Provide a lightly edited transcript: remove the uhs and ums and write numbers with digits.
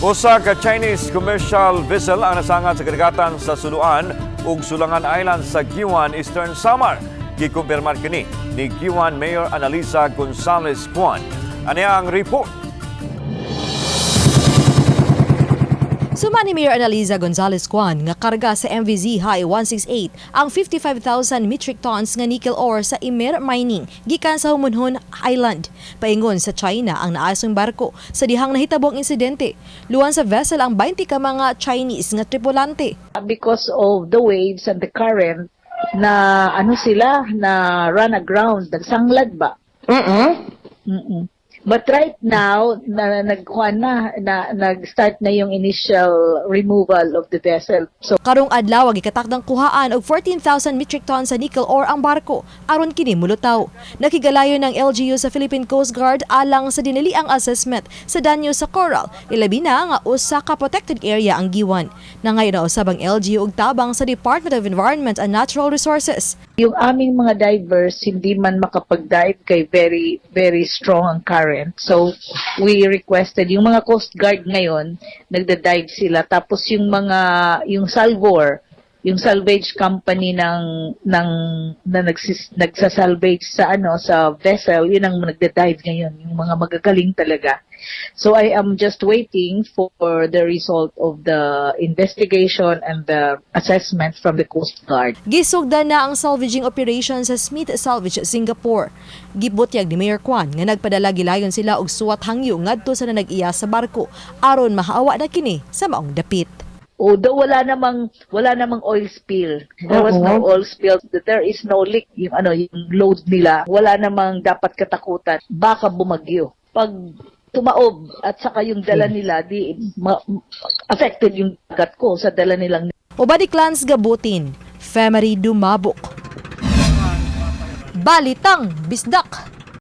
Usa ka Chinese commercial vessel ang nasangat sa kadagatan sa Suluan ug Sulangan Island sa Guiuan, Eastern Samar. Gikumpirmar kini ni Guiuan Mayor Annalisa Gonzales Juan. Ania ang report. Suma ni Mayor Annalisa Gonzales Juan nga karga sa MVZ High 168 ang 55,000 metric tons nga nickel ore sa Imer Mining gikan sa Homonhon Island. Paingon sa China ang naasong barko sa dihang nahitabo ang insidente. Luwan sa vessel ang 20 ka mga Chinese nga tripulante. Because of the waves and the current na ano sila na run aground, nagsanglad ba? But right now, na nagkuan na, na nag-start na yung initial removal of the vessel. So Karong adlaw gikatakdang kuhaan og 14,000 metric tons sa nickel ore ang barko aron kini mulutaw. Nakigalayon ng LGU sa Philippine Coast Guard alang sa dinaliang assessment sa danyo sa coral, ilabi na nga usa ka protected area ang Guiuan. Nangayo na usab ang LGU og tabang sa Department of Environment and Natural Resources. Yung aming mga divers, hindi man makapag-dive kay very, very strong ang current. So we requested yung mga Coast Guard ngayon, nagda-dive sila. Tapos yung salvor, yung salvage company ng na nagsa-salvage sa ano sa vessel, yun ang nagda-dive ngayon, yung mga magagaling talaga. So I am just waiting for the result of the investigation and the assessment from the Coast Guard. Gisugdan na ang salvaging operation sa Smith Salvage Singapore. Gibutyag ni Mayor Kwan nga nagpadala gilayon sila og SWAT hangyo ngadto sa nanag-iya sa barko aron mahawa na kini sa maong dapit. Although wala namang oil spill. There was no oil spill. There is no leak, yung ano, yung load nila. Wala namang dapat katakutan. Baka bumagyo. Pag tumaob at saka yung dala nila, di affected yung dagat ko sa dala nilang Uban ni Clans Gabutin, Femery Dumabok. Balitang Bisdak.